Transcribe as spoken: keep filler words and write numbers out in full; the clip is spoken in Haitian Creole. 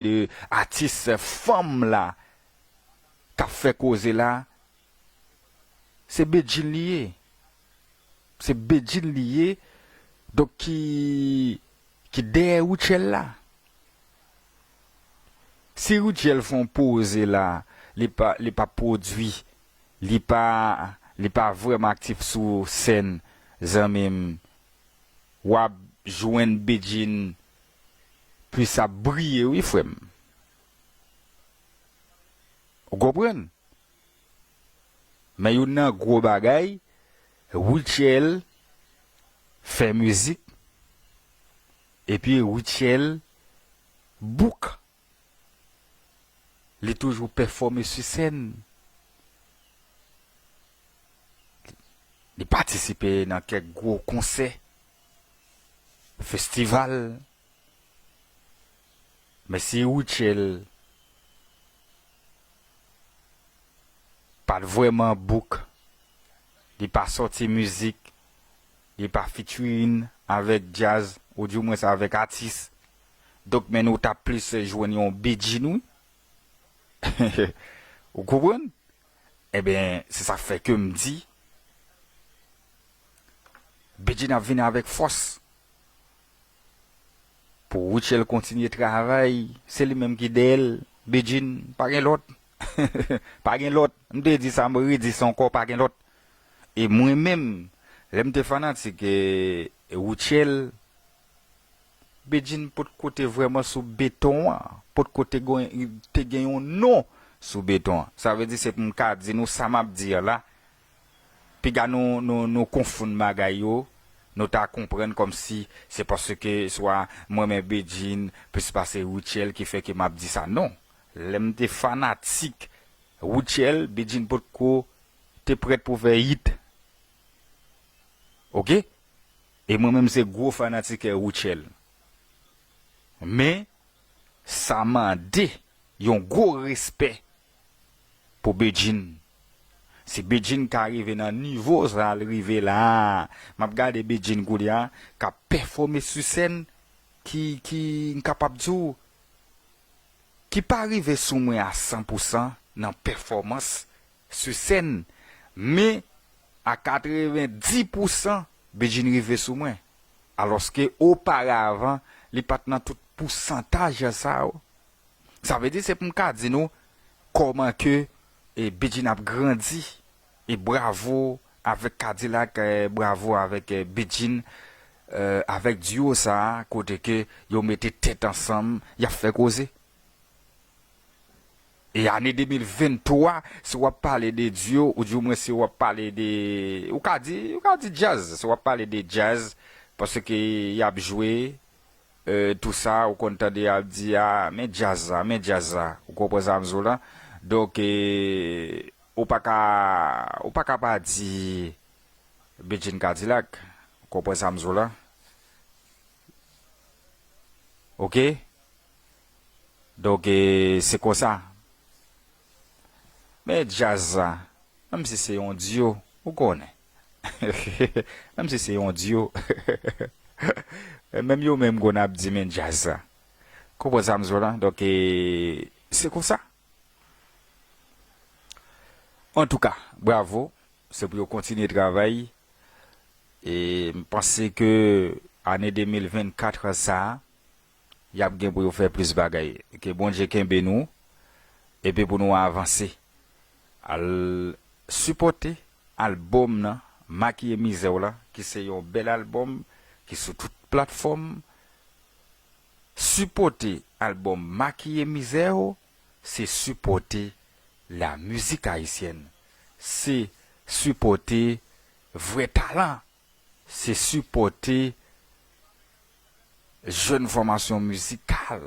de atis fanm la k ap fè koze la, se Bedjine li ye. Se Bedjine li ye, donk ki, ki dèyè Rutshelle la. Si Rutshelle fè yon poze la, li pa, li pa pwodui, li pa, li pa vrèman aktif sou sèn, zanmi m, w ap jwenn Bedjine plis ap briye wi, frè m. Ou konprann? Men youn nan gwo bagay, Rutshelle fè mizik, epi Rutshelle bouk. Li toujou pèfòme sou sèn. Li patisipe nan kèk gwo konsè, festival. Men si Rutshelle pa t vrèman bouk, li pa sòti mizik, li pa featuring avèk djaz, oudimwens avèk atis. Donk, men nou t ap plis jwenn yon Bedjine, wi. Ou konprann? Ebyen, se sa k fè ke m di, Bedjine ap vini avèk fòs. Pou Rutshelle kontinye travay, se li menm ki dèyè l, Bedjine, pa gen lòt. Pa gen lòt. M te di sa, m redi sa ankò, pa gen lòt. E mwen menm, lè m te fanatik, e, Rutshelle, Bedjine potko te vrèman sou beton an, potko te gen, te gen yon non sou beton an. Sa vle di se pou m ka di nou sa m ap di a la, piga nou, nou, nou konfonn bagay yo, nou ta konprann kòmsi se paske swa mwen renmen Bedjine plis pase Rutshelle ki fè ke m ap di sa. Non. Lè m te fanatik Rutshelle, Bedjine potko te prèt pou fè hit. Oke? E mwen menm se gwo fanatik Rutshelle. Men, sa mande yon gwo respè pou Bedjine. Si Bedjine ka rive nan nivo sa l rive la, m ap gade Bedjine koulye a, k ap pèfòme sou sèn, ki, ki, m kapab di w, ki pa rive sou mwen a san pou san nan pèfòmans sou sèn, men a katrevenndis pou san Bedjine rive sou mwen. Alòske oparavan, li pa t nan tout pousantaj sa yo. Sa vle di se pou m ka di nou kòman ke, e, Bedjine ap grandi. E bravo avèk Kadilak, e, bravo avèk, e, Bedjine, e, avèk duo sa a, kote ke yo mete tèt ansanm, y ap fè koze. E ane de mil venntwa, si w ap pale de duo, oudimwens si w ap pale de, ou ka di, ou ka di djaz, si w ap pale de djaz, paske y ap jwe, e, tou sa, ou konn tande y ap di, a, men djaz la, men djaz la. Ou konprann sa m di w la? Donk, e, ou pa ka, ou pa ka pa di Bedjine Kadilak. Ou konprann sa m di w la? Oke? Donk, e, se konsa. Men djaz la, menm si se yon duo, ou konnen. Menm si se yon duo. Menm yo menm konn ap di men djaz la. Konprann sa m di w la? Donk, e, se konsa. Antouka, bravo. Se pou yo kontinye travay. E m panse ke ane de mil vennkat sa a, y ap gen pou yo fè plis bagay. Ke Bondye kenbe nou, epi pou nou avanse. Al sipòte albòm nan, Makiye Mizè w la, ki se yon bèl albòm, ki sou tout platfòm. Sipòte albòm Makiye Mizè w, se sipòte la mizik ayisyèn. Se sipòte vrè talan. Se sipòte jèn fòmasyon mizikal.